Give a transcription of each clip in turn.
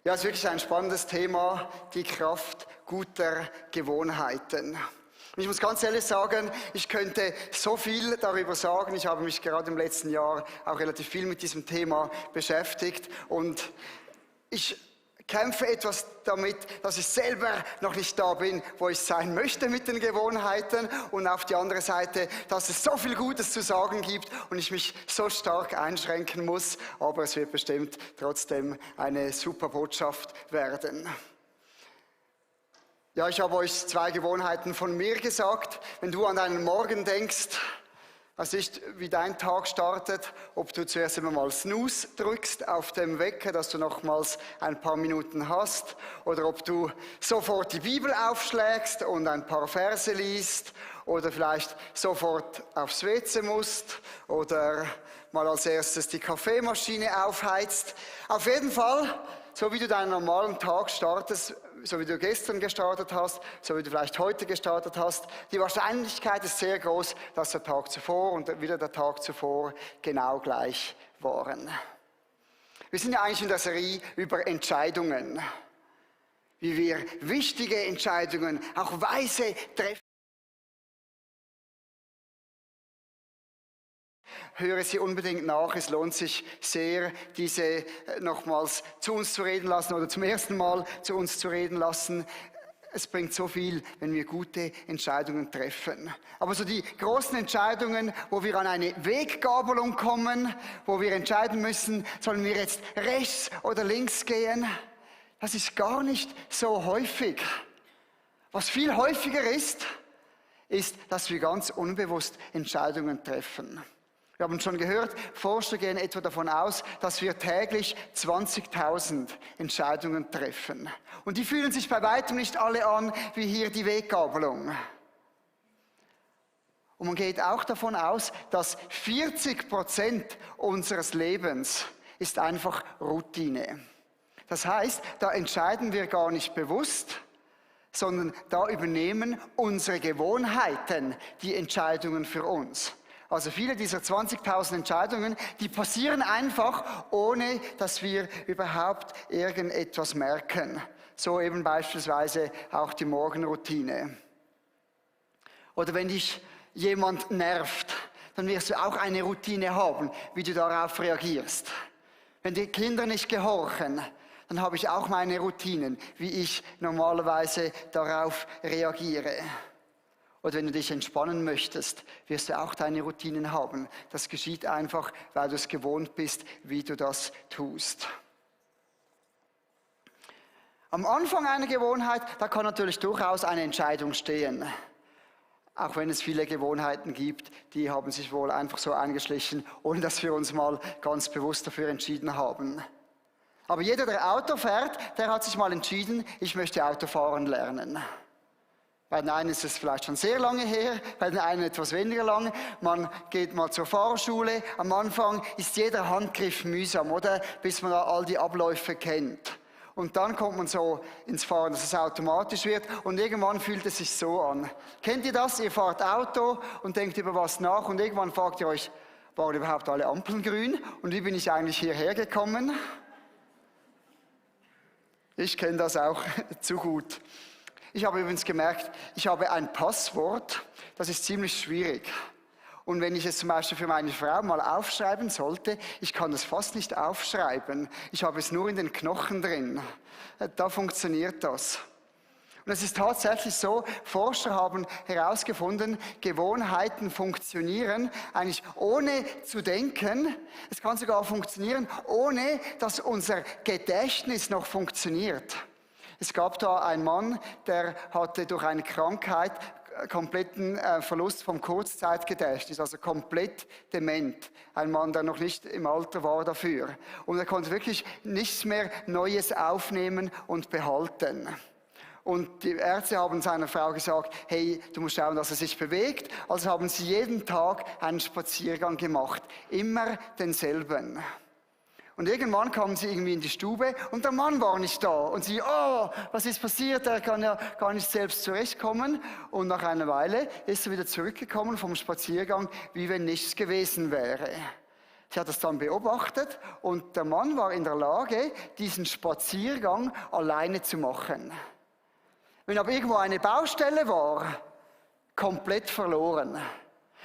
Ja, es ist wirklich ein spannendes Thema, die Kraft guter Gewohnheiten. Und ich muss ganz ehrlich sagen, ich könnte so viel darüber sagen. Ich habe mich gerade im letzten Jahr auch relativ viel mit diesem Thema beschäftigt und ich kämpfe etwas damit, dass ich selber noch nicht da bin, wo ich sein möchte mit den Gewohnheiten und auf die andere Seite, dass es so viel Gutes zu sagen gibt und ich mich so stark einschränken muss, aber es wird bestimmt trotzdem eine super Botschaft werden. Ja, ich habe euch 2 Gewohnheiten von mir gesagt. Wenn du an deinen Morgen denkst, was ist, wie dein Tag startet, ob du zuerst immer mal Snooze drückst auf dem Wecker, dass du nochmals ein paar Minuten hast, oder ob du sofort die Bibel aufschlägst und ein paar Verse liest, oder vielleicht sofort aufs WC musst, oder mal als erstes die Kaffeemaschine aufheizt. Auf jeden Fall, so wie du deinen normalen Tag startest, so wie du gestern gestartet hast, so wie du vielleicht heute gestartet hast, die Wahrscheinlichkeit ist sehr groß, dass der Tag zuvor und wieder der Tag zuvor genau gleich waren. Wir sind ja eigentlich in der Serie über Entscheidungen, wie wir wichtige Entscheidungen, auch weise treffen. Höre sie unbedingt nach, es lohnt sich sehr, diese nochmals zu uns zu reden lassen oder zum ersten Mal zu uns zu reden lassen. Es bringt so viel, wenn wir gute Entscheidungen treffen. Aber so die großen Entscheidungen, wo wir an eine Weggabelung kommen, wo wir entscheiden müssen, sollen wir jetzt rechts oder links gehen, das ist gar nicht so häufig. Was viel häufiger ist, dass wir ganz unbewusst Entscheidungen treffen. Wir haben schon gehört, Forscher gehen etwa davon aus, dass wir täglich 20.000 Entscheidungen treffen. Und die fühlen sich bei weitem nicht alle an wie hier die Weggabelung. Und man geht auch davon aus, dass 40% unseres Lebens ist einfach Routine. Das heißt, da entscheiden wir gar nicht bewusst, sondern da übernehmen unsere Gewohnheiten die Entscheidungen für uns. Also viele dieser 20.000 Entscheidungen, die passieren einfach, ohne dass wir überhaupt irgendetwas merken. So eben beispielsweise auch die Morgenroutine. Oder wenn dich jemand nervt, dann wirst du auch eine Routine haben, wie du darauf reagierst. Wenn die Kinder nicht gehorchen, dann habe ich auch meine Routinen, wie ich normalerweise darauf reagiere. Oder wenn du dich entspannen möchtest, wirst du auch deine Routinen haben. Das geschieht einfach, weil du es gewohnt bist, wie du das tust. Am Anfang einer Gewohnheit, da kann natürlich durchaus eine Entscheidung stehen. Auch wenn es viele Gewohnheiten gibt, die haben sich wohl einfach so eingeschlichen, ohne dass wir uns mal ganz bewusst dafür entschieden haben. Aber jeder, der Auto fährt, der hat sich mal entschieden, ich möchte Autofahren lernen. Bei den einen ist es vielleicht schon sehr lange her, bei den einen etwas weniger lange. Man geht mal zur Fahrschule. Am Anfang ist jeder Handgriff mühsam, oder? Bis man da all die Abläufe kennt. Und dann kommt man so ins Fahren, dass es automatisch wird und irgendwann fühlt es sich so an. Kennt ihr das? Ihr fahrt Auto und denkt über was nach und irgendwann fragt ihr euch, waren überhaupt alle Ampeln grün und wie bin ich eigentlich hierher gekommen? Ich kenne das auch zu gut. Ich habe übrigens gemerkt, ich habe ein Passwort, das ist ziemlich schwierig. Und wenn ich es zum Beispiel für meine Frau mal aufschreiben sollte, ich kann das fast nicht aufschreiben. Ich habe es nur in den Knochen drin. Da funktioniert das. Und es ist tatsächlich so, Forscher haben herausgefunden, Gewohnheiten funktionieren eigentlich ohne zu denken. Es kann sogar funktionieren, ohne dass unser Gedächtnis noch funktioniert. Es gab da einen Mann, der hatte durch eine Krankheit kompletten Verlust vom Kurzzeitgedächtnis, also komplett dement. Ein Mann, der noch nicht im Alter war dafür. Und er konnte wirklich nichts mehr Neues aufnehmen und behalten. Und die Ärzte haben seiner Frau gesagt, hey, du musst schauen, dass er sich bewegt. Also haben sie jeden Tag einen Spaziergang gemacht. Immer denselben. Und irgendwann kamen sie irgendwie in die Stube und der Mann war nicht da. Und sie, oh, was ist passiert? Er kann ja gar nicht selbst zurechtkommen. Und nach einer Weile ist er wieder zurückgekommen vom Spaziergang, wie wenn nichts gewesen wäre. Sie hat das dann beobachtet und der Mann war in der Lage, diesen Spaziergang alleine zu machen. Wenn aber irgendwo eine Baustelle war, komplett verloren.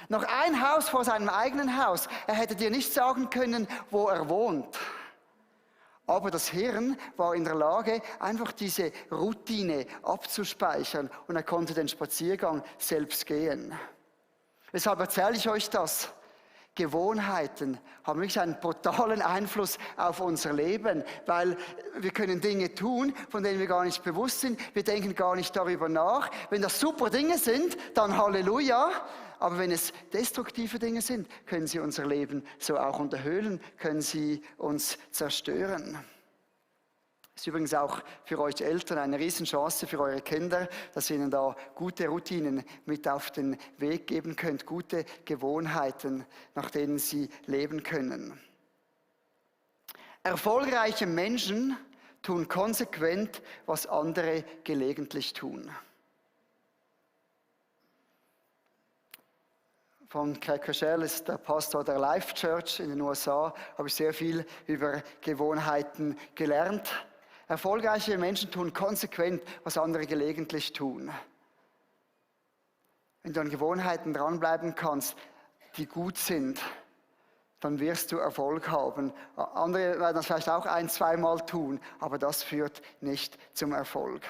Noch ein Haus vor seinem eigenen Haus. Er hätte dir nicht sagen können, wo er wohnt. Aber das Hirn war in der Lage, einfach diese Routine abzuspeichern und er konnte den Spaziergang selbst gehen. Weshalb erzähle ich euch das? Gewohnheiten haben wirklich einen brutalen Einfluss auf unser Leben, weil wir können Dinge tun, von denen wir gar nicht bewusst sind. Wir denken gar nicht darüber nach. Wenn das super Dinge sind, dann Halleluja. Aber wenn es destruktive Dinge sind, können sie unser Leben so auch unterhöhlen, können sie uns zerstören. Das ist übrigens auch für euch Eltern eine Riesenchance für eure Kinder, dass ihr ihnen da gute Routinen mit auf den Weg geben könnt, gute Gewohnheiten, nach denen sie leben können. Erfolgreiche Menschen tun konsequent, was andere gelegentlich tun. Von Craig Rochelle ist der Pastor der Life Church in den USA, habe ich sehr viel über Gewohnheiten gelernt. Erfolgreiche Menschen tun konsequent, was andere gelegentlich tun. Wenn du an Gewohnheiten dranbleiben kannst, die gut sind, dann wirst du Erfolg haben. Andere werden das vielleicht auch ein-, zweimal tun, aber das führt nicht zum Erfolg.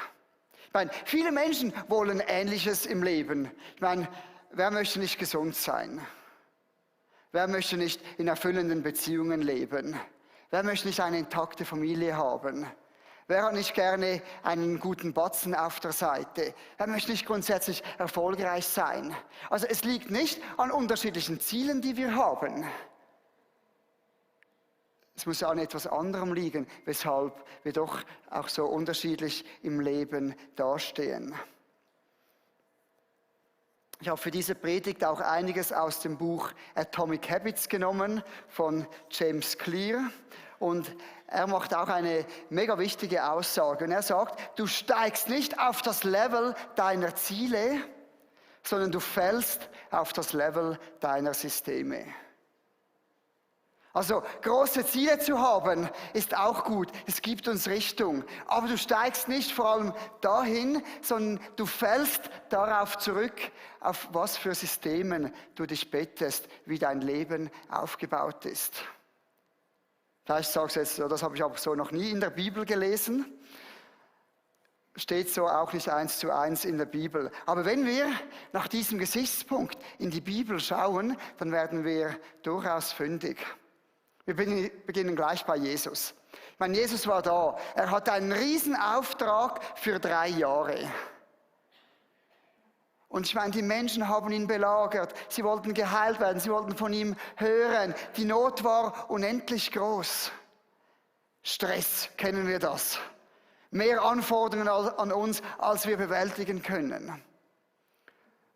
Ich meine, viele Menschen wollen Ähnliches im Leben. Ich meine, wer möchte nicht gesund sein? Wer möchte nicht in erfüllenden Beziehungen leben? Wer möchte nicht eine intakte Familie haben? Wer hat nicht gerne einen guten Batzen auf der Seite? Wer möchte nicht grundsätzlich erfolgreich sein? Also es liegt nicht an unterschiedlichen Zielen, die wir haben. Es muss an etwas anderem liegen, weshalb wir doch auch so unterschiedlich im Leben dastehen. Ich habe für diese Predigt auch einiges aus dem Buch Atomic Habits genommen von James Clear. Und er macht auch eine mega wichtige Aussage. Und er sagt, du steigst nicht auf das Level deiner Ziele, sondern du fällst auf das Level deiner Systeme. Also große Ziele zu haben, ist auch gut. Es gibt uns Richtung. Aber du steigst nicht vor allem dahin, sondern du fällst darauf zurück, auf was für Systemen du dich bettest, wie dein Leben aufgebaut ist. Vielleicht sagst du jetzt, das habe ich aber so noch nie in der Bibel gelesen. Steht so auch nicht 1:1 in der Bibel. Aber wenn wir nach diesem Gesichtspunkt in die Bibel schauen, dann werden wir durchaus fündig. Wir beginnen gleich bei Jesus. Ich meine, Jesus war da. Er hatte einen Riesenauftrag für 3 Jahre. Und ich meine, die Menschen haben ihn belagert. Sie wollten geheilt werden. Sie wollten von ihm hören. Die Not war unendlich groß. Stress, kennen wir das. Mehr Anforderungen an uns, als wir bewältigen können.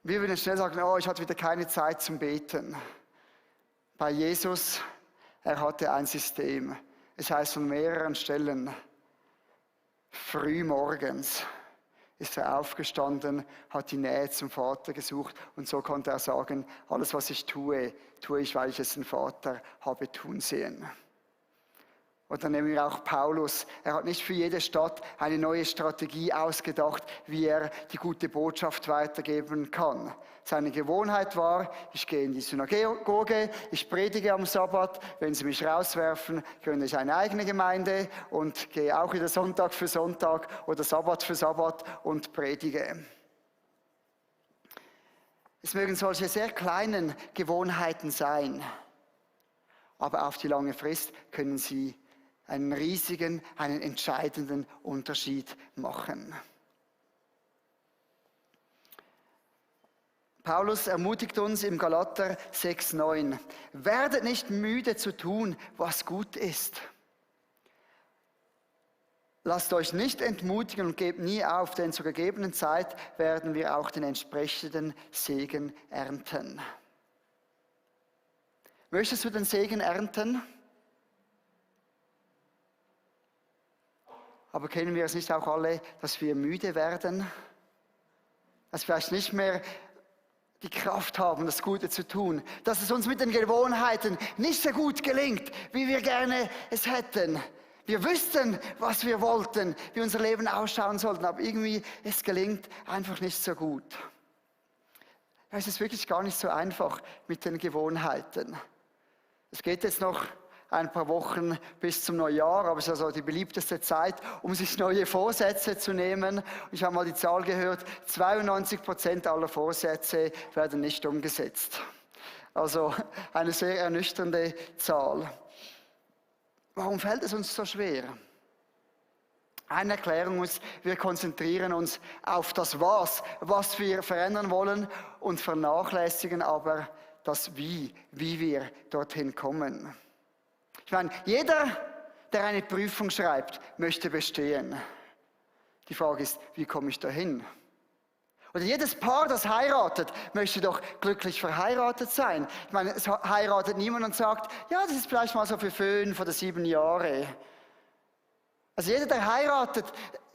Wir würden schnell sagen, oh, ich hatte wieder keine Zeit zum Beten. Bei Jesus, er hatte ein System. Es heißt an mehreren Stellen, früh morgens ist er aufgestanden, hat die Nähe zum Vater gesucht und so konnte er sagen, alles was ich tue, tue ich, weil ich es den Vater habe tun sehen. Und dann nehmen wir auch Paulus. Er hat nicht für jede Stadt eine neue Strategie ausgedacht, wie er die gute Botschaft weitergeben kann. Seine Gewohnheit war, ich gehe in die Synagoge, ich predige am Sabbat, wenn sie mich rauswerfen, gründe ich eine eigene Gemeinde und gehe auch wieder Sonntag für Sonntag oder Sabbat für Sabbat und predige. Es mögen solche sehr kleinen Gewohnheiten sein, aber auf die lange Frist können sie einen riesigen, einen entscheidenden Unterschied machen. Paulus ermutigt uns im Galater 6,9: Werdet nicht müde zu tun, was gut ist. Lasst euch nicht entmutigen und gebt nie auf, denn zur gegebenen Zeit werden wir auch den entsprechenden Segen ernten. Möchtest du den Segen ernten? Aber kennen wir es nicht auch alle, dass wir müde werden? Dass vielleicht nicht mehr die Kraft haben, das Gute zu tun. Dass es uns mit den Gewohnheiten nicht so gut gelingt, wie wir gerne es hätten. Wir wüssten, was wir wollten, wie unser Leben ausschauen sollte, aber irgendwie es gelingt einfach nicht so gut. Es ist wirklich gar nicht so einfach mit den Gewohnheiten. Es geht jetzt noch ein paar Wochen bis zum Neujahr, aber es ist also die beliebteste Zeit, um sich neue Vorsätze zu nehmen. Ich habe mal die Zahl gehört, 92% aller Vorsätze werden nicht umgesetzt. Also eine sehr ernüchternde Zahl. Warum fällt es uns so schwer? Eine Erklärung ist, wir konzentrieren uns auf das was wir verändern wollen und vernachlässigen aber das wie wir dorthin kommen. Ich meine, jeder, der eine Prüfung schreibt, möchte bestehen. Die Frage ist, wie komme ich dahin? Oder jedes Paar, das heiratet, möchte doch glücklich verheiratet sein. Ich meine, es heiratet niemand und sagt, ja, das ist vielleicht mal so für 5 oder 7 Jahre. Also jeder, der heiratet,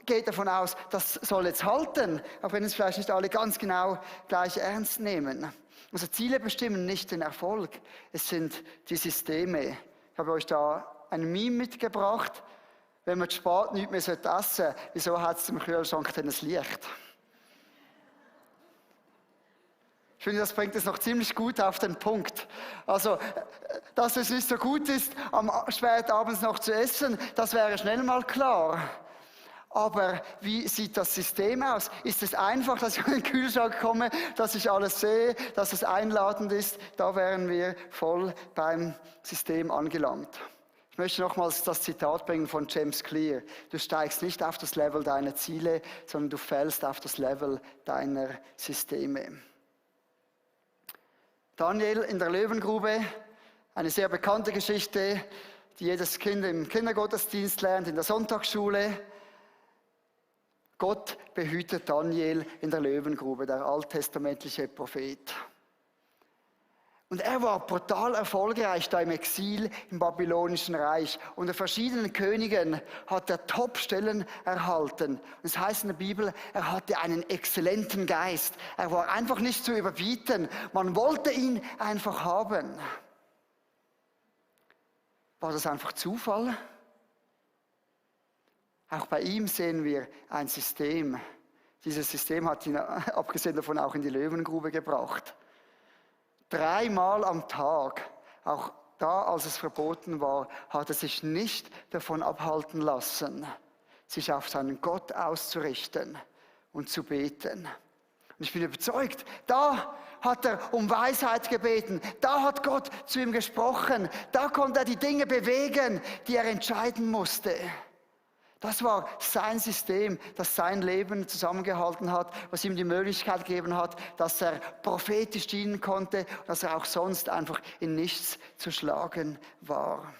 geht davon aus, das soll jetzt halten, auch wenn es vielleicht nicht alle ganz genau gleich ernst nehmen. Also Ziele bestimmen nicht den Erfolg, es sind die Systeme. Ich habe euch da ein Meme mitgebracht. Wenn man zu spät nichts mehr essen sollte, wieso hat es im Kühlschrank denn ein Licht? Ich finde, das bringt es noch ziemlich gut auf den Punkt. Also, dass es nicht so gut ist, am spät abends noch zu essen, das wäre schnell mal klar. Aber wie sieht das System aus? Ist es einfach, dass ich an den Kühlschrank komme, dass ich alles sehe, dass es einladend ist? Da wären wir voll beim System angelangt. Ich möchte nochmals das Zitat bringen von James Clear. Du steigst nicht auf das Level deiner Ziele, sondern du fällst auf das Level deiner Systeme. Daniel in der Löwengrube, eine sehr bekannte Geschichte, die jedes Kind im Kindergottesdienst lernt, in der Sonntagsschule. Gott behütet Daniel in der Löwengrube, der alttestamentliche Prophet. Und er war brutal erfolgreich da im Exil im Babylonischen Reich. Unter verschiedenen Königen hat er Top-Stellen erhalten. Und es heißt in der Bibel, er hatte einen exzellenten Geist. Er war einfach nicht zu überbieten. Man wollte ihn einfach haben. War das einfach Zufall? Auch bei ihm sehen wir ein System. Dieses System hat ihn, abgesehen davon, auch in die Löwengrube gebracht. 3-mal am Tag, auch da, als es verboten war, hat er sich nicht davon abhalten lassen, sich auf seinen Gott auszurichten und zu beten. Und ich bin überzeugt, da hat er um Weisheit gebeten, da hat Gott zu ihm gesprochen, da konnte er die Dinge bewegen, die er entscheiden musste. Das war sein System, das sein Leben zusammengehalten hat, was ihm die Möglichkeit gegeben hat, dass er prophetisch dienen konnte und dass er auch sonst einfach in nichts zu schlagen war.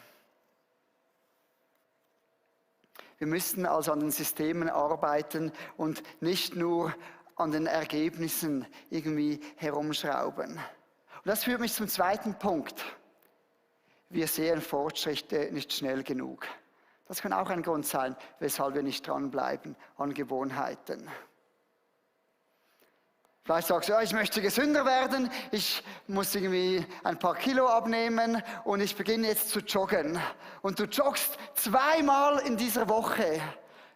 Wir müssen also an den Systemen arbeiten und nicht nur an den Ergebnissen irgendwie herumschrauben. Und das führt mich zum zweiten Punkt. Wir sehen Fortschritte nicht schnell genug. Das kann auch ein Grund sein, weshalb wir nicht dranbleiben an Gewohnheiten. Vielleicht sagst du, ja, ich möchte gesünder werden, ich muss irgendwie ein paar Kilo abnehmen und ich beginne jetzt zu joggen. Und du joggst 2-mal in dieser Woche.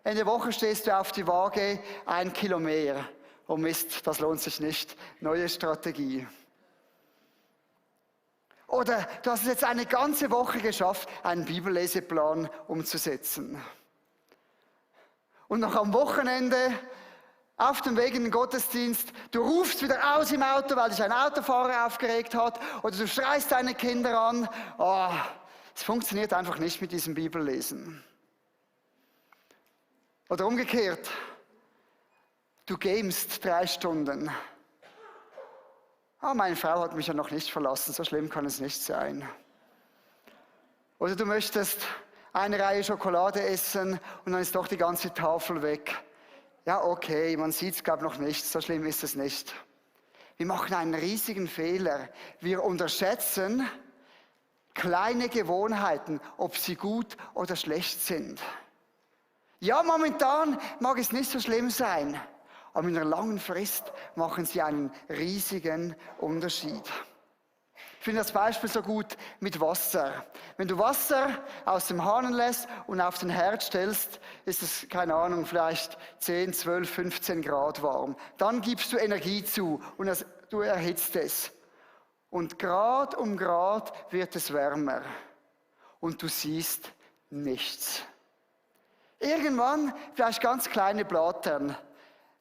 In der Woche stehst du auf die Waage, 1 Kilo mehr. Oh Mist, das lohnt sich nicht. Neue Strategie. Oder du hast es jetzt eine ganze Woche geschafft, einen Bibelleseplan umzusetzen. Und noch am Wochenende, auf dem Weg in den Gottesdienst, du rufst wieder aus im Auto, weil dich ein Autofahrer aufgeregt hat, oder du schreist deine Kinder an. Oh, es funktioniert einfach nicht mit diesem Bibellesen. Oder umgekehrt, du gamest 3 Stunden. Meine Frau hat mich ja noch nicht verlassen, so schlimm kann es nicht sein. Oder du möchtest eine Reihe Schokolade essen und dann ist doch die ganze Tafel weg. Ja, okay, man sieht es, glaube ich, noch nicht, so schlimm ist es nicht. Wir machen einen riesigen Fehler. Wir unterschätzen kleine Gewohnheiten, ob sie gut oder schlecht sind. Ja, momentan mag es nicht so schlimm sein. aber in einer langen Frist machen sie einen riesigen Unterschied. Ich finde das Beispiel so gut mit Wasser. Wenn du Wasser aus dem Hahn lässt und auf den Herd stellst, ist es, keine Ahnung, vielleicht 10, 12, 15 Grad warm. Dann gibst du Energie zu und du erhitzt es. Und Grad um Grad wird es wärmer. Und du siehst nichts. Irgendwann vielleicht ganz kleine Blattern.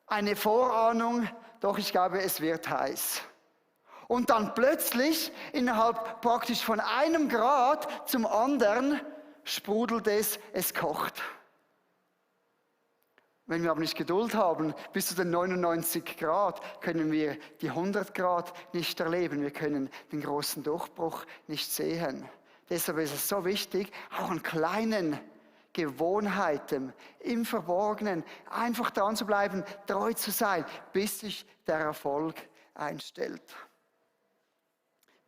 Eine Vorahnung, doch ich glaube, es wird heiß. Und dann plötzlich, innerhalb praktisch von 1 Grad zum anderen, sprudelt es kocht. Wenn wir aber nicht Geduld haben, bis zu den 99 Grad, können wir die 100 Grad nicht erleben. Wir können den großen Durchbruch nicht sehen. Deshalb ist es so wichtig, auch an kleinen Gewohnheiten, im Verborgenen, einfach dran zu bleiben, treu zu sein, bis sich der Erfolg einstellt.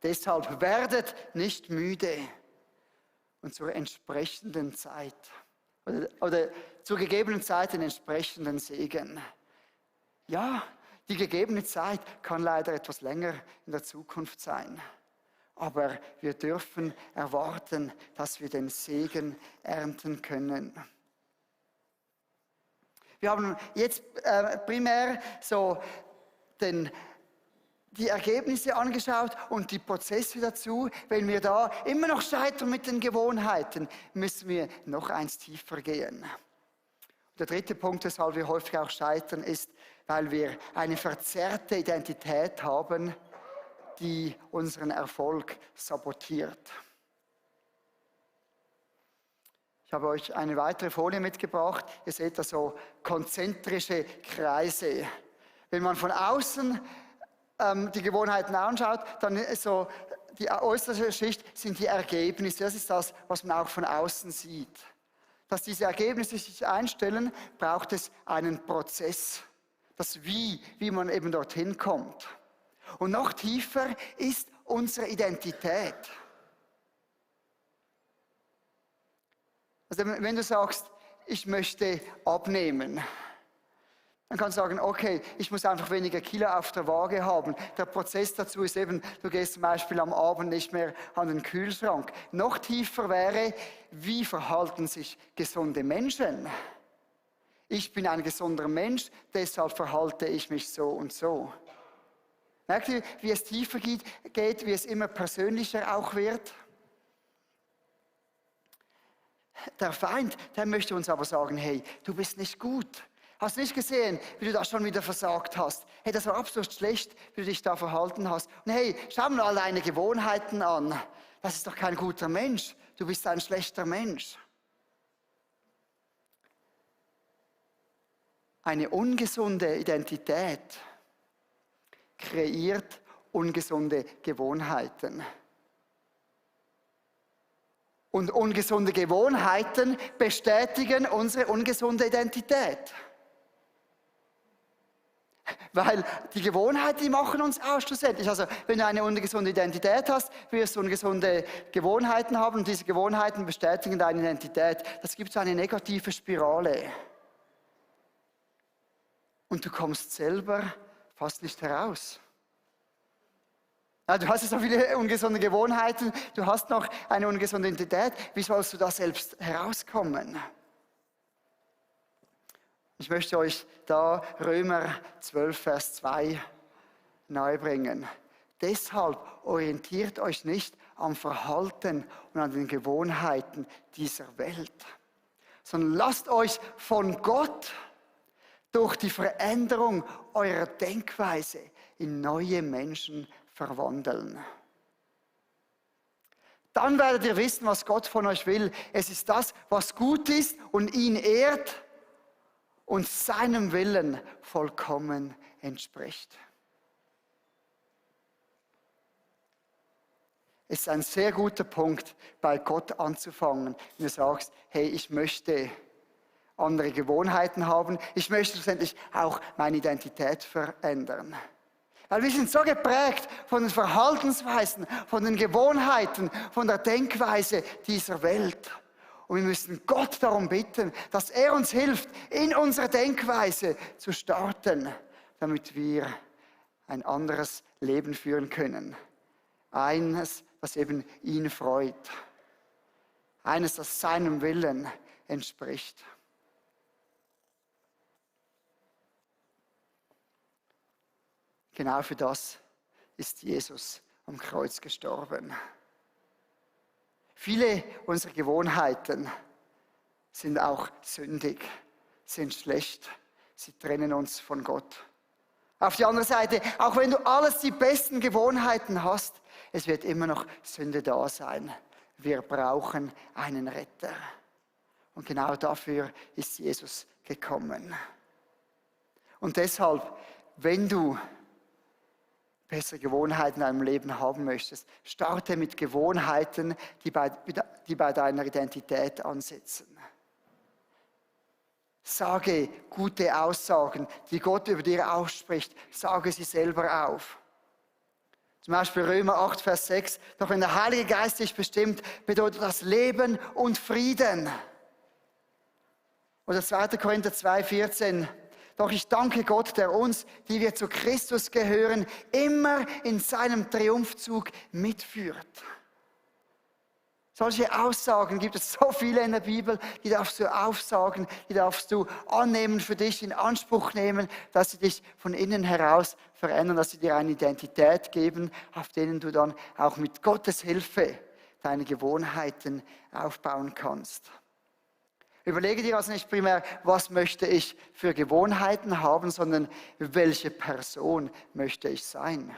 Deshalb werdet nicht müde und zur entsprechenden Zeit oder zur gegebenen Zeit den entsprechenden Segen. Ja, die gegebene Zeit kann leider etwas länger in der Zukunft sein. Aber wir dürfen erwarten, dass wir den Segen ernten können. Wir haben jetzt primär so die Ergebnisse angeschaut und die Prozesse dazu. Wenn wir da immer noch scheitern mit den Gewohnheiten, müssen wir noch eins tiefer gehen. Der dritte Punkt, weshalb wir häufig auch scheitern, ist, weil wir eine verzerrte Identität haben, die unseren Erfolg sabotiert. Ich habe euch eine weitere Folie mitgebracht. Ihr seht da so konzentrische Kreise. Wenn man von außen die Gewohnheiten anschaut, dann ist so die äußere Schicht sind die Ergebnisse. Das ist das, was man auch von außen sieht. Dass diese Ergebnisse sich einstellen, braucht es einen Prozess. Das wie man eben dorthin kommt. Und noch tiefer ist unsere Identität. Also wenn du sagst, ich möchte abnehmen, dann kannst du sagen, okay, ich muss einfach weniger Kilo auf der Waage haben. Der Prozess dazu ist eben, du gehst zum Beispiel am Abend nicht mehr an den Kühlschrank. Noch tiefer wäre, wie verhalten sich gesunde Menschen? Ich bin ein gesunder Mensch, deshalb verhalte ich mich so und so. Merkt ihr, wie es tiefer geht, wie es immer persönlicher auch wird? Der Feind, der möchte uns aber sagen, hey, du bist nicht gut. Hast du nicht gesehen, wie du da schon wieder versagt hast? Hey, das war absolut schlecht, wie du dich da verhalten hast. Und hey, schau mal deine Gewohnheiten an. Das ist doch kein guter Mensch. Du bist ein schlechter Mensch. Eine ungesunde Identität kreiert ungesunde Gewohnheiten. Und ungesunde Gewohnheiten bestätigen unsere ungesunde Identität. Weil die Gewohnheiten, die machen uns aus schlussendlich. Also wenn du eine ungesunde Identität hast, wirst du ungesunde Gewohnheiten haben und diese Gewohnheiten bestätigen deine Identität. Das gibt so eine negative Spirale. Und du kommst selber fast nicht heraus. Ja, du hast so viele ungesunde Gewohnheiten, du hast noch eine ungesunde Identität. Wie sollst du da selbst herauskommen? Ich möchte euch da Römer 12, Vers 2 nahebringen. Deshalb orientiert euch nicht am Verhalten und an den Gewohnheiten dieser Welt, sondern lasst euch von Gott durch die Veränderung eurer Denkweise in neue Menschen verwandeln. Dann werdet ihr wissen, was Gott von euch will. Es ist das, was gut ist und ihn ehrt und seinem Willen vollkommen entspricht. Es ist ein sehr guter Punkt, bei Gott anzufangen, wenn du sagst, hey, ich möchte andere Gewohnheiten haben, ich möchte schlussendlich auch meine Identität verändern. Weil wir sind so geprägt von den Verhaltensweisen, von den Gewohnheiten, von der Denkweise dieser Welt. Und wir müssen Gott darum bitten, dass er uns hilft, in unserer Denkweise zu starten, damit wir ein anderes Leben führen können. Eines, was eben ihn freut. Eines, das seinem Willen entspricht. Genau für das ist Jesus am Kreuz gestorben. Viele unserer Gewohnheiten sind auch sündig, sind schlecht. Sie trennen uns von Gott. Auf die andere Seite, auch wenn du alles die besten Gewohnheiten hast, es wird immer noch Sünde da sein. Wir brauchen einen Retter. Und genau dafür ist Jesus gekommen. Und deshalb, wenn du bessere Gewohnheiten in deinem Leben haben möchtest, starte mit Gewohnheiten, die bei deiner Identität ansetzen. Sage gute Aussagen, die Gott über dir ausspricht, sage sie selber auf. Zum Beispiel Römer 8, Vers 6, doch wenn der Heilige Geist dich bestimmt, bedeutet das Leben und Frieden. Oder 2. Korinther 2, 14, doch ich danke Gott, der uns, die wir zu Christus gehören, immer in seinem Triumphzug mitführt. Solche Aussagen gibt es so viele in der Bibel, die darfst du aufsagen, die darfst du annehmen für dich, in Anspruch nehmen, dass sie dich von innen heraus verändern, dass sie dir eine Identität geben, auf denen du dann auch mit Gottes Hilfe deine Gewohnheiten aufbauen kannst. Überlege dir also nicht primär, was möchte ich für Gewohnheiten haben, sondern welche Person möchte ich sein.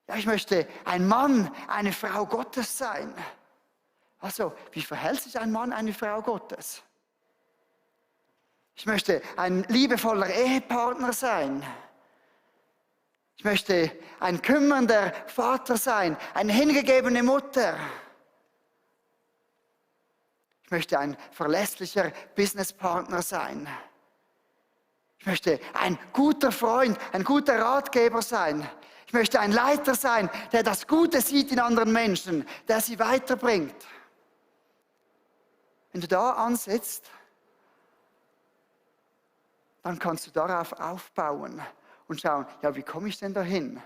Ja, ich möchte ein Mann, eine Frau Gottes sein. Also, wie verhält sich ein Mann, eine Frau Gottes? Ich möchte ein liebevoller Ehepartner sein. Ich möchte ein kümmernder Vater sein, eine hingegebene Mutter. Ich möchte ein verlässlicher Businesspartner sein. Ich möchte ein guter Freund, ein guter Ratgeber sein. Ich möchte ein Leiter sein, der das Gute sieht in anderen Menschen, der sie weiterbringt. Wenn du da ansetzt, dann kannst du darauf aufbauen und schauen, ja, wie komme ich denn dahin?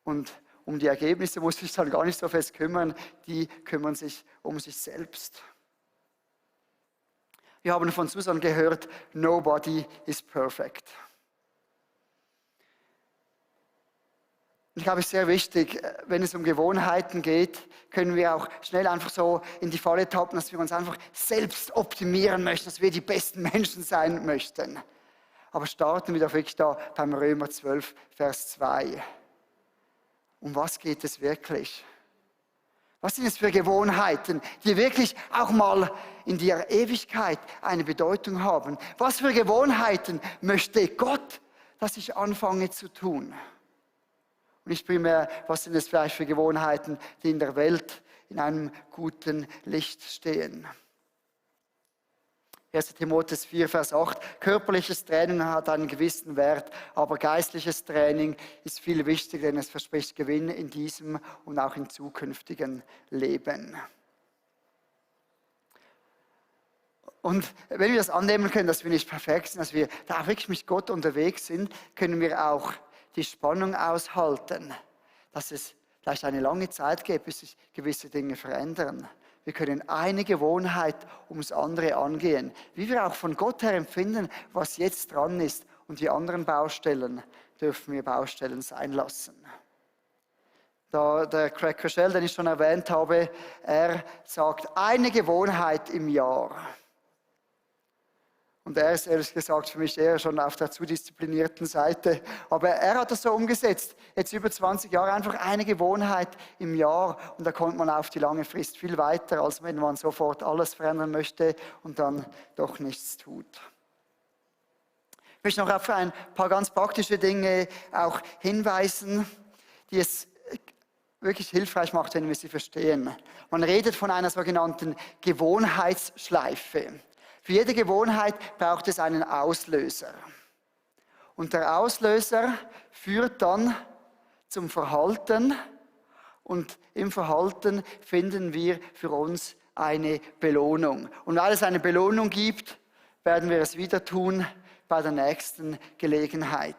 Und um die Ergebnisse muss ich dann gar nicht so fest kümmern, die kümmern sich um sich selbst. Wir haben von Susan gehört, nobody is perfect. Ich glaube, es ist sehr wichtig, wenn es um Gewohnheiten geht, können wir auch schnell einfach so in die Falle tappen, dass wir uns einfach selbst optimieren möchten, dass wir die besten Menschen sein möchten. Aber starten wir doch wirklich da beim Römer 12, Vers 2. Um was geht es wirklich? Was sind es für Gewohnheiten, die wirklich auch mal in der Ewigkeit eine Bedeutung haben? Was für Gewohnheiten möchte Gott, dass ich anfange zu tun? Und nicht primär, was sind es vielleicht für Gewohnheiten, die in der Welt in einem guten Licht stehen. 1. Timotheus 4, Vers 8. Körperliches Training hat einen gewissen Wert, aber geistliches Training ist viel wichtiger, denn es verspricht Gewinn in diesem und auch im zukünftigen Leben. Und wenn wir das annehmen können, dass wir nicht perfekt sind, dass wir da auch wirklich mit Gott unterwegs sind, können wir auch die Spannung aushalten, dass es vielleicht eine lange Zeit gibt, bis sich gewisse Dinge verändern. Wir können eine Gewohnheit ums andere angehen. Wie wir auch von Gott her empfinden, was jetzt dran ist. Und die anderen Baustellen dürfen wir Baustellen sein lassen. Der Craig Rochelle, den ich schon erwähnt habe, er sagt, eine Gewohnheit im Jahr. Und er ist ehrlich gesagt für mich eher schon auf der zu disziplinierten Seite. Aber er hat das so umgesetzt. Jetzt über 20 Jahre einfach eine Gewohnheit im Jahr. Und da kommt man auf die lange Frist viel weiter, als wenn man sofort alles verändern möchte und dann doch nichts tut. Ich möchte noch auf ein paar ganz praktische Dinge auch hinweisen, die es wirklich hilfreich macht, wenn wir sie verstehen. Man redet von einer sogenannten Gewohnheitsschleife. Für jede Gewohnheit braucht es einen Auslöser. Und der Auslöser führt dann zum Verhalten Und im Verhalten finden wir für uns eine Belohnung. Und weil es eine Belohnung gibt, werden wir es wieder tun bei der nächsten Gelegenheit.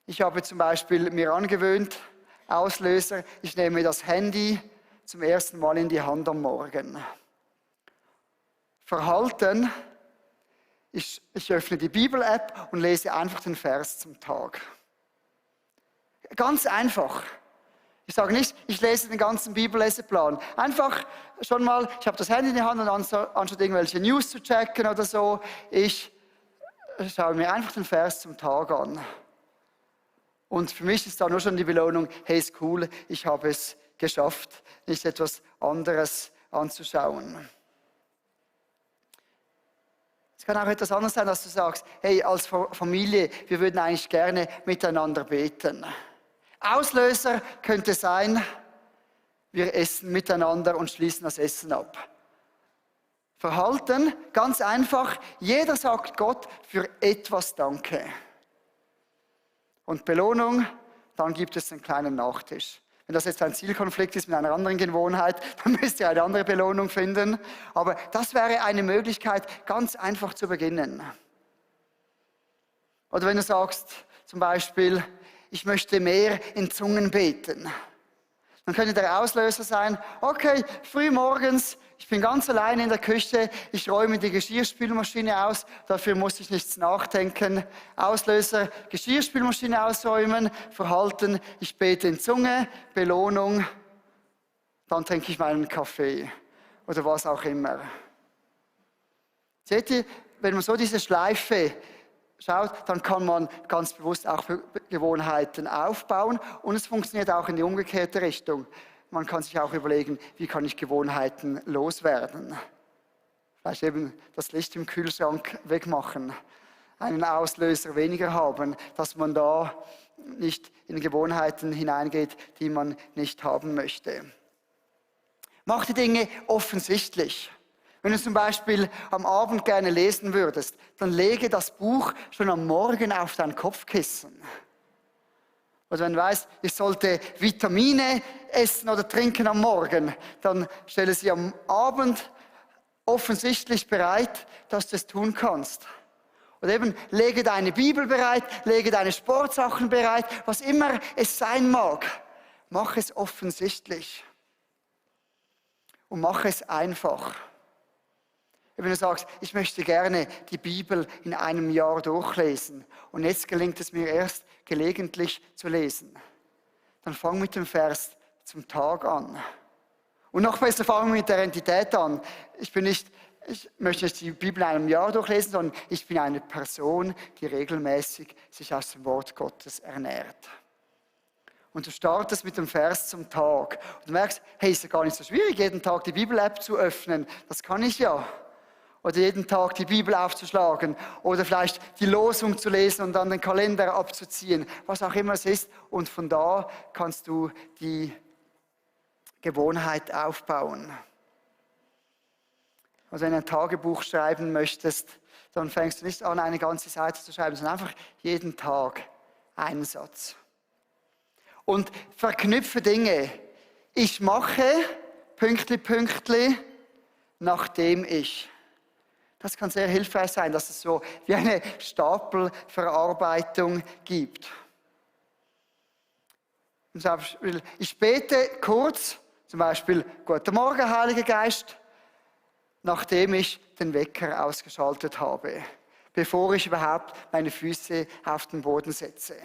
Ich habe zum Beispiel mir angewöhnt, Auslöser, ich nehme das Handy zum ersten Mal in die Hand am Morgen. Verhalten, ich öffne die Bibel-App und lese einfach den Vers zum Tag. Ganz einfach. Ich sage nicht, ich lese den ganzen Bibelleseplan. Einfach schon mal, ich habe das Handy in die Hand und anstatt irgendwelche News zu checken oder so, ich schaue mir einfach den Vers zum Tag an. Und für mich ist da nur schon die Belohnung, hey, ist cool, ich habe es geschafft, nicht etwas anderes anzuschauen. Es kann auch etwas anderes sein, dass du sagst, hey, als Familie, wir würden eigentlich gerne miteinander beten. Auslöser könnte sein, wir essen miteinander und schließen das Essen ab. Verhalten, ganz einfach, jeder sagt Gott für etwas Danke. Und Belohnung, dann gibt es einen kleinen Nachtisch. Wenn das jetzt ein Zielkonflikt ist mit einer anderen Gewohnheit, dann müsst ihr eine andere Belohnung finden. Aber das wäre eine Möglichkeit, ganz einfach zu beginnen. Oder wenn du sagst, zum Beispiel, ich möchte mehr in Zungen beten. Dann könnte der Auslöser sein, okay, früh morgens, ich bin ganz alleine in der Küche, ich räume die Geschirrspülmaschine aus, dafür muss ich nichts nachdenken. Auslöser, Geschirrspülmaschine ausräumen, Verhalten, ich bete in Zunge, Belohnung, dann trinke ich meinen Kaffee oder was auch immer. Seht ihr, wenn man so diese Schleife schaut, dann kann man ganz bewusst auch Gewohnheiten aufbauen und es funktioniert auch in die umgekehrte Richtung. Man kann sich auch überlegen, wie kann ich Gewohnheiten loswerden. Vielleicht eben das Licht im Kühlschrank wegmachen, einen Auslöser weniger haben, dass man da nicht in Gewohnheiten hineingeht, die man nicht haben möchte. Mach die Dinge offensichtlich. Wenn du zum Beispiel am Abend gerne lesen würdest, dann lege das Buch schon am Morgen auf dein Kopfkissen. Oder wenn du weißt, ich sollte Vitamine essen oder trinken am Morgen, dann stelle sie am Abend offensichtlich bereit, dass du es tun kannst. Oder eben, lege deine Bibel bereit, lege deine Sportsachen bereit, was immer es sein mag. Mach es offensichtlich. Und mach es einfach. Wenn du sagst, ich möchte gerne die Bibel in einem Jahr durchlesen und jetzt gelingt es mir erst gelegentlich zu lesen, dann fang mit dem Vers zum Tag an. Und noch besser, fang mit der Identität an. Ich möchte nicht die Bibel in einem Jahr durchlesen, sondern ich bin eine Person, die regelmäßig sich aus dem Wort Gottes ernährt. Und du startest mit dem Vers zum Tag. Und du merkst, hey, ist ja gar nicht so schwierig, jeden Tag die Bibel-App zu öffnen. Das kann ich ja. Oder jeden Tag die Bibel aufzuschlagen oder vielleicht die Losung zu lesen und dann den Kalender abzuziehen, was auch immer es ist. Und von da kannst du die Gewohnheit aufbauen. Also wenn du ein Tagebuch schreiben möchtest, dann fängst du nicht an, eine ganze Seite zu schreiben, sondern einfach jeden Tag einen Satz. Und verknüpfe Dinge. Ich mache, Pünktli, Pünktli, nachdem ich. Das kann sehr hilfreich sein, dass es so wie eine Stapelverarbeitung gibt. Ich bete kurz, zum Beispiel, Guten Morgen, Heiliger Geist, nachdem ich den Wecker ausgeschaltet habe, bevor ich überhaupt meine Füße auf den Boden setze.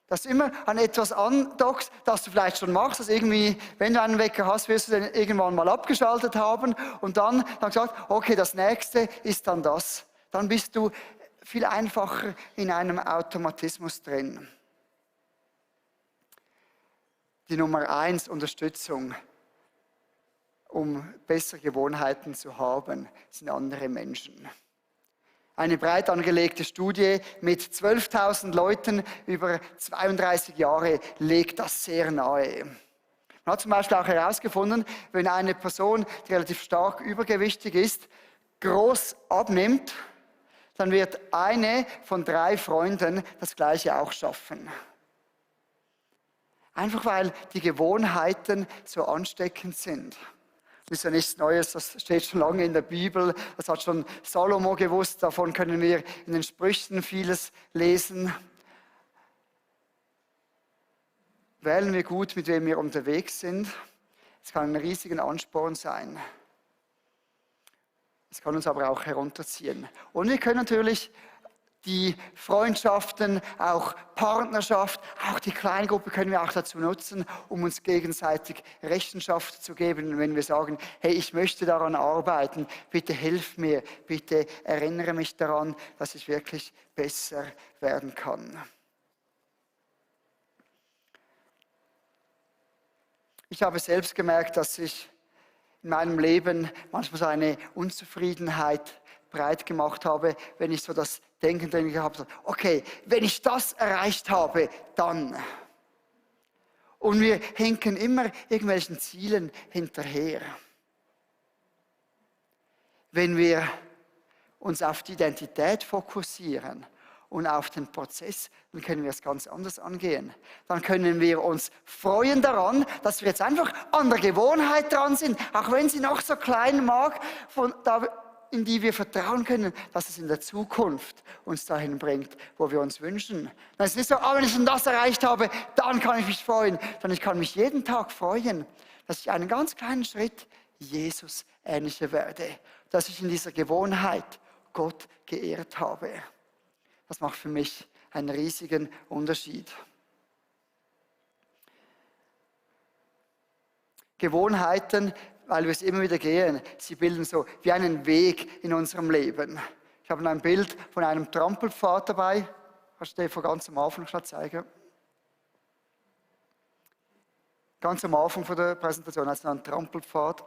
Dass du immer an etwas andockst, das du vielleicht schon machst, dass irgendwie, wenn du einen Wecker hast, wirst du den irgendwann mal abgeschaltet haben und dann gesagt, okay, das nächste ist dann das. Dann bist du viel einfacher in einem Automatismus drin. Die Nummer 1, Unterstützung, um bessere Gewohnheiten zu haben, sind andere Menschen. Eine breit angelegte Studie mit 12.000 Leuten über 32 Jahre legt das sehr nahe. Man hat zum Beispiel auch herausgefunden, wenn eine Person, die relativ stark übergewichtig ist, groß abnimmt, dann wird eine von 3 Freunden das Gleiche auch schaffen. Einfach weil die Gewohnheiten so ansteckend sind. Das ist ja nichts Neues, das steht schon lange in der Bibel, das hat schon Salomo gewusst, davon können wir in den Sprüchen vieles lesen. Wählen wir gut, mit wem wir unterwegs sind. Es kann ein riesiger Ansporn sein. Es kann uns aber auch herunterziehen. Und wir können natürlich die Freundschaften, auch Partnerschaft, auch die Kleingruppe können wir auch dazu nutzen, um uns gegenseitig Rechenschaft zu geben. Wenn wir sagen, hey, ich möchte daran arbeiten, bitte hilf mir, bitte erinnere mich daran, dass ich wirklich besser werden kann. Ich habe selbst gemerkt, dass ich in meinem Leben manchmal so eine Unzufriedenheit breit gemacht habe, wenn ich so das Denken drin gehabt habe, okay, wenn ich das erreicht habe, dann. Und wir hinken immer irgendwelchen Zielen hinterher. Wenn wir uns auf die Identität fokussieren und auf den Prozess, dann können wir es ganz anders angehen. Dann können wir uns freuen daran, dass wir jetzt einfach an der Gewohnheit dran sind, auch wenn sie noch so klein mag, in die wir vertrauen können, dass es in der Zukunft uns dahin bringt, wo wir uns wünschen. Dann ist es nicht so, wenn ich das erreicht habe, dann kann ich mich freuen, sondern ich kann mich jeden Tag freuen, dass ich einen ganz kleinen Schritt Jesus ähnlicher werde, dass ich in dieser Gewohnheit Gott geehrt habe. Das macht für mich einen riesigen Unterschied. Gewohnheiten, weil wir es immer wieder gehen, sie bilden so wie einen Weg in unserem Leben. Ich habe ein Bild von einem Trampelpfad dabei. Kannst du dir von ganz am Anfang schon zeigen? Ganz am Anfang von der Präsentation hat es einen Trampelpfad.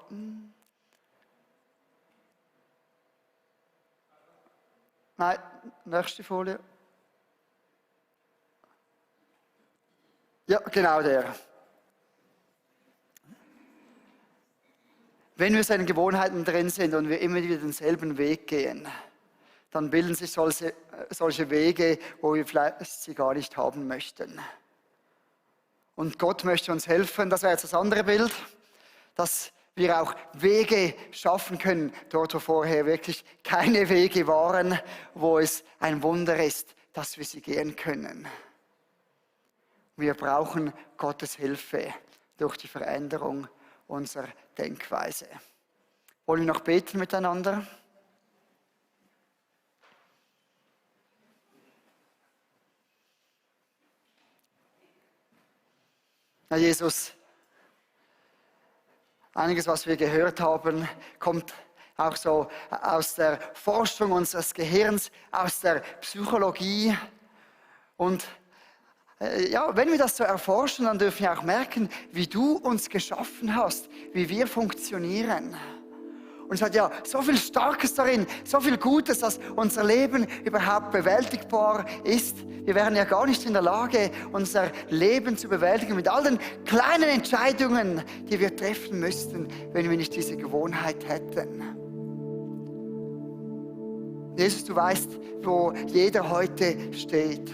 Nein, nächste Folie. Ja, genau der. Wenn wir so in Gewohnheiten drin sind und wir immer wieder denselben Weg gehen, dann bilden sich solche Wege, wo wir vielleicht sie gar nicht haben möchten. Und Gott möchte uns helfen, das wäre jetzt das andere Bild, dass wir auch Wege schaffen können, dort wo vorher wirklich keine Wege waren, wo es ein Wunder ist, dass wir sie gehen können. Wir brauchen Gottes Hilfe durch die Veränderung unserer Denkweise. Wollen wir noch beten miteinander? Herr Jesus, einiges, was wir gehört haben, kommt auch so aus der Forschung unseres Gehirns, aus der Psychologie. Und ja, wenn wir das so erforschen, dann dürfen wir auch merken, wie du uns geschaffen hast, wie wir funktionieren. Und es hat ja so viel Starkes darin, so viel Gutes, dass unser Leben überhaupt bewältigbar ist. Wir wären ja gar nicht in der Lage, unser Leben zu bewältigen mit all den kleinen Entscheidungen, die wir treffen müssten, wenn wir nicht diese Gewohnheit hätten. Jesus, du weißt, wo jeder heute steht.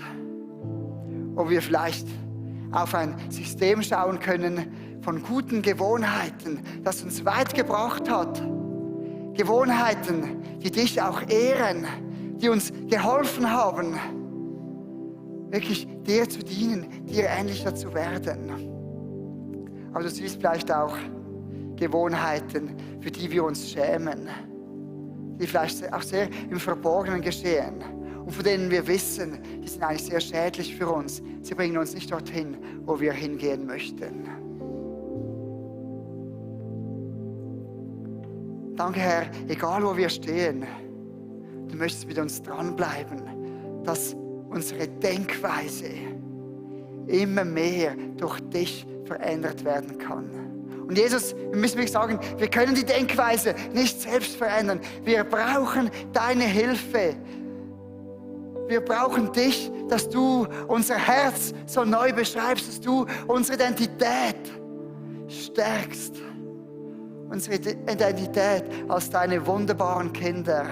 Wo wir vielleicht auf ein System schauen können von guten Gewohnheiten, das uns weit gebracht hat. Gewohnheiten, die dich auch ehren, die uns geholfen haben, wirklich dir zu dienen, dir ähnlicher zu werden. Aber du siehst vielleicht auch Gewohnheiten, für die wir uns schämen, die vielleicht auch sehr im Verborgenen geschehen. Und von denen wir wissen, die sind eigentlich sehr schädlich für uns. Sie bringen uns nicht dorthin, wo wir hingehen möchten. Danke, Herr, egal wo wir stehen, du möchtest mit uns dranbleiben, dass unsere Denkweise immer mehr durch dich verändert werden kann. Und Jesus, wir müssen wirklich sagen, wir können die Denkweise nicht selbst verändern. Wir brauchen deine Hilfe. Wir brauchen dich, dass du unser Herz so neu beschreibst, dass du unsere Identität stärkst. Unsere Identität als deine wunderbaren Kinder,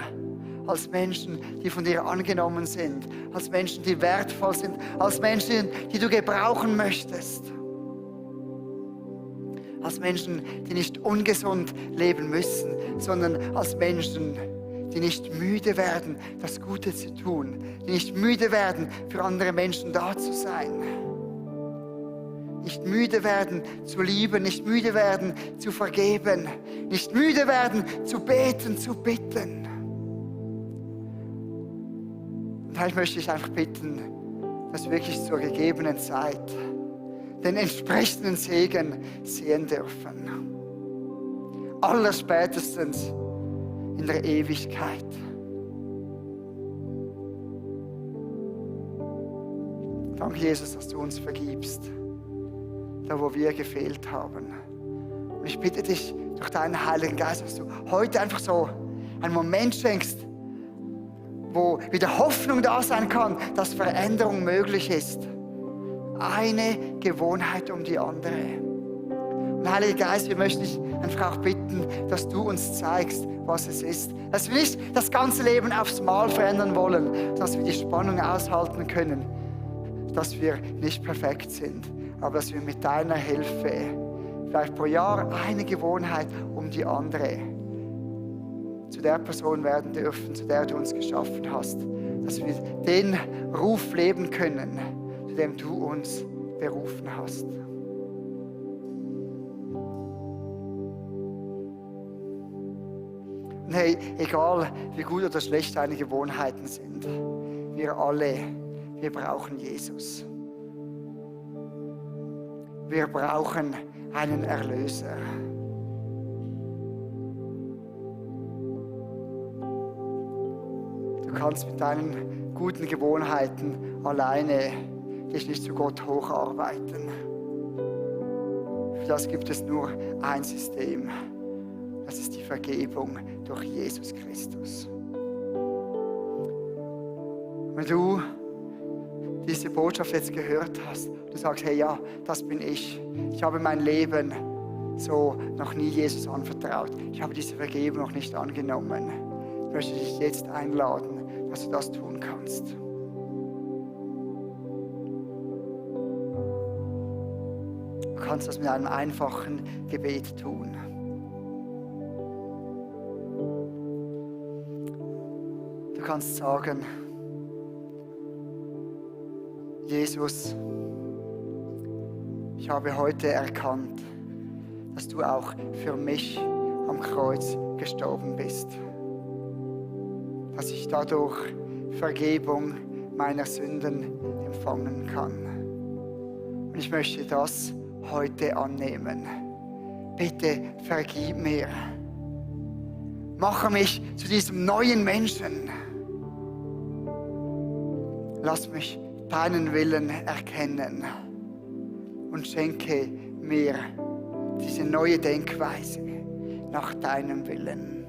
als Menschen, die von dir angenommen sind, als Menschen, die wertvoll sind, als Menschen, die du gebrauchen möchtest. Als Menschen, die nicht ungesund leben müssen, sondern als Menschen, die nicht müde werden, das Gute zu tun, die nicht müde werden, für andere Menschen da zu sein. Nicht müde werden zu lieben, nicht müde werden zu vergeben, nicht müde werden zu beten, zu bitten. Und ich möchte dich einfach bitten, dass wir wirklich zur gegebenen Zeit den entsprechenden Segen sehen dürfen. Allerspätestens in der Ewigkeit. Danke, Jesus, dass du uns vergibst, da wo wir gefehlt haben. Und ich bitte dich durch deinen Heiligen Geist, dass du heute einfach so einen Moment schenkst, wo wieder Hoffnung da sein kann, dass Veränderung möglich ist. Eine Gewohnheit um die andere. Und Heiliger Geist, wir möchten dich einfach auch bitten, dass du uns zeigst, was es ist. Dass wir nicht das ganze Leben aufs Mal verändern wollen, dass wir die Spannung aushalten können, dass wir nicht perfekt sind, aber dass wir mit deiner Hilfe vielleicht pro Jahr eine Gewohnheit um die andere zu der Person werden dürfen, zu der du uns geschaffen hast. Dass wir den Ruf leben können, zu dem du uns berufen hast. Und hey, egal wie gut oder schlecht deine Gewohnheiten sind, wir alle, wir brauchen Jesus. Wir brauchen einen Erlöser. Du kannst mit deinen guten Gewohnheiten alleine dich nicht zu Gott hocharbeiten. Für das gibt es nur ein System. Das ist die Vergebung durch Jesus Christus. Wenn du diese Botschaft jetzt gehört hast, du sagst, hey ja, das bin ich. Ich habe mein Leben so noch nie Jesus anvertraut. Ich habe diese Vergebung noch nicht angenommen. Ich möchte dich jetzt einladen, dass du das tun kannst. Du kannst das mit einem einfachen Gebet tun. Du kannst sagen, Jesus, ich habe heute erkannt, dass du auch für mich am Kreuz gestorben bist. Dass ich dadurch Vergebung meiner Sünden empfangen kann. Und ich möchte das heute annehmen. Bitte vergib mir. Mache mich zu diesem neuen Menschen. Lass mich deinen Willen erkennen und schenke mir diese neue Denkweise nach deinem Willen.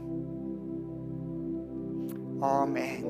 Amen.